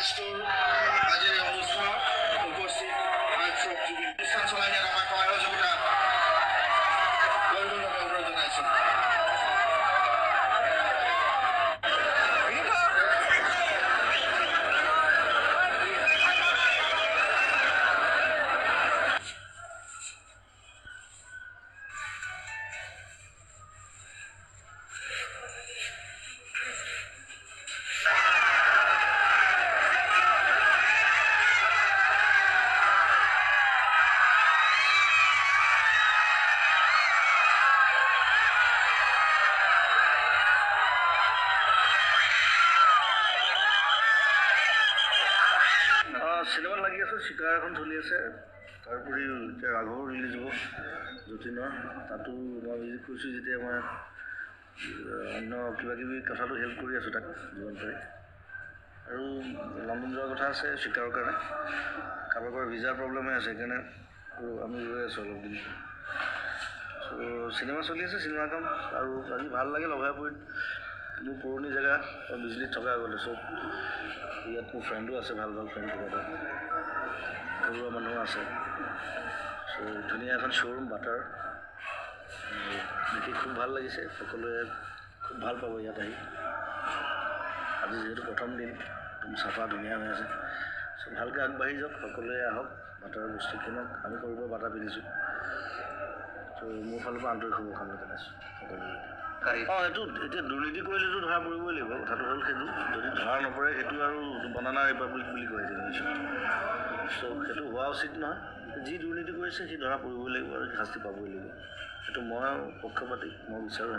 Store আজিৰ এই অনুষ্ঠানত উপস্থিত হাৰ্টথ্ৰব জুবিন অনুষ্ঠান চলাই দিয়াত আমাক সহায় সহযোগিতা কৰিবৰ বাবে অনুৰোধ জনাইছোঁ। চিনেমাত লাগি আছোঁ। চিকাৰ এখন চলি আছে। তাৰোপৰি এতিয়া ৰাঘৱ ৰিলিজ হ'ব যতীনৰ, তাতো মই মিউজিক কৰিছোঁ। যেতিয়া মই অন্য কিবা কিবি কথাটো হেল্প কৰি আছোঁ তাক যিমান পাৰি। আৰু লণ্ডন যোৱাৰ কথা আছে চিকাৰৰ কাৰণে। কাৰোবাৰ কাৰোবাৰ ভিজাৰ প্ৰব্লেম হৈ আছে, সেইকাৰণে আৰু আমি ৰৈ আছোঁ অলপ দিন। চ' চিনেমা চলি আছে, চিনেমা কাম। আৰু আজি ভাল লাগিল অভয়াপুৰীত, মোৰ পুৰণি জেগা, মই বিজুলীত থকা আগতে। চ' ইয়াত মোৰ ফ্ৰেণ্ডো আছে, ভাল ভাল ফ্ৰেণ্ড, কিবা এটা ঘৰুৱা মানুহো আছে। চ' ধুনীয়া এখন শ্ব'ৰুম বাটাৰ, দেখি খুব ভাল লাগিছে। সকলোৱে খুব ভাল পাব ইয়াত আহি। আজি যিহেতু প্ৰথম দিন, একদম চাফা ধুনীয়া হৈ আছে। চ' ভালকৈ আগবাঢ়ি যাওক, সকলোৱে আহক, বাটাৰৰ বস্তু কিনক। আমি সৰুৰ পৰা বাটাৰ পিন্ধিছোঁ। ত' মোৰ ফালৰ পৰা আন্তৰিক শুভকামনা জনাইছোঁ সকলোলৈ। অঁ, এইটো এতিয়া দুৰ্নীতি কৰিলেতো ধৰা পৰিবই লাগিব। কথাটো হ'ল সেইটো যদি ধৰা নপৰে, সেইটো আৰু বানানা ৰিপাব্লিক বুলি কয় ইংলিছত। চ' সেইটো হোৱা উচিত নহয়। যি দুৰ্নীতি কৰিছে সি ধৰা পৰিবই লাগিব আৰু শাস্তি পাবই লাগিব। সেইটো মই পক্ষপাতি, মই বিচাৰোঁ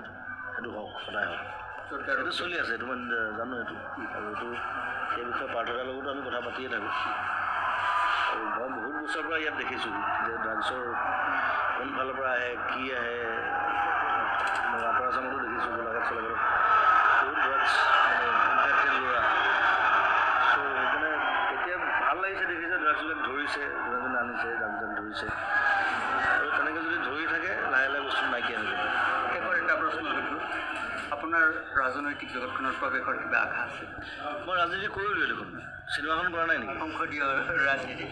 সেইটো হওক, সদায় হওক। সেইটো চলি আছে, সেইটো মই জানো সেইটো। আৰু এইটো সেই বিষয়ে পাৰ্থদাৰ লগতো আমি কথা পাতিয়ে থাকোঁ। আৰু মই বহুত বছৰৰ পৰা ইয়াত দেখিছোঁ যে ড্ৰাগছৰ কোনফালৰ পৰা আহে, কি আহে। মই আপাৰ আছামতো দেখিছোঁ, গোলাঘাট চোলাঘাটত বহুত ড্ৰাগছ মানে ইনফেক্টেড ল'ৰা। চ' সেইকাৰণে এতিয়া ভাল লাগিছে দেখি যে ড্ৰাগছবিলাক ধৰিছে, যোনে যোনে আনিছে যাক যাক ধৰিছে। আৰু তেনেকৈ যদি ধৰি থাকে, লাহে লাহে বস্তু নাইকিয়া হৈ যাব। শেষৰ এটা প্ৰশ্ন সুধো, আপোনাৰ ৰাজনৈতিক জগতখনত প্ৰৱেশৰ কিবা আশা আছে? মই ৰাজনীতি কৰিলোৱে দেখোন, চিনেমাখন কৰা নাই নেকি? সংসদীয় ৰাজনীতি।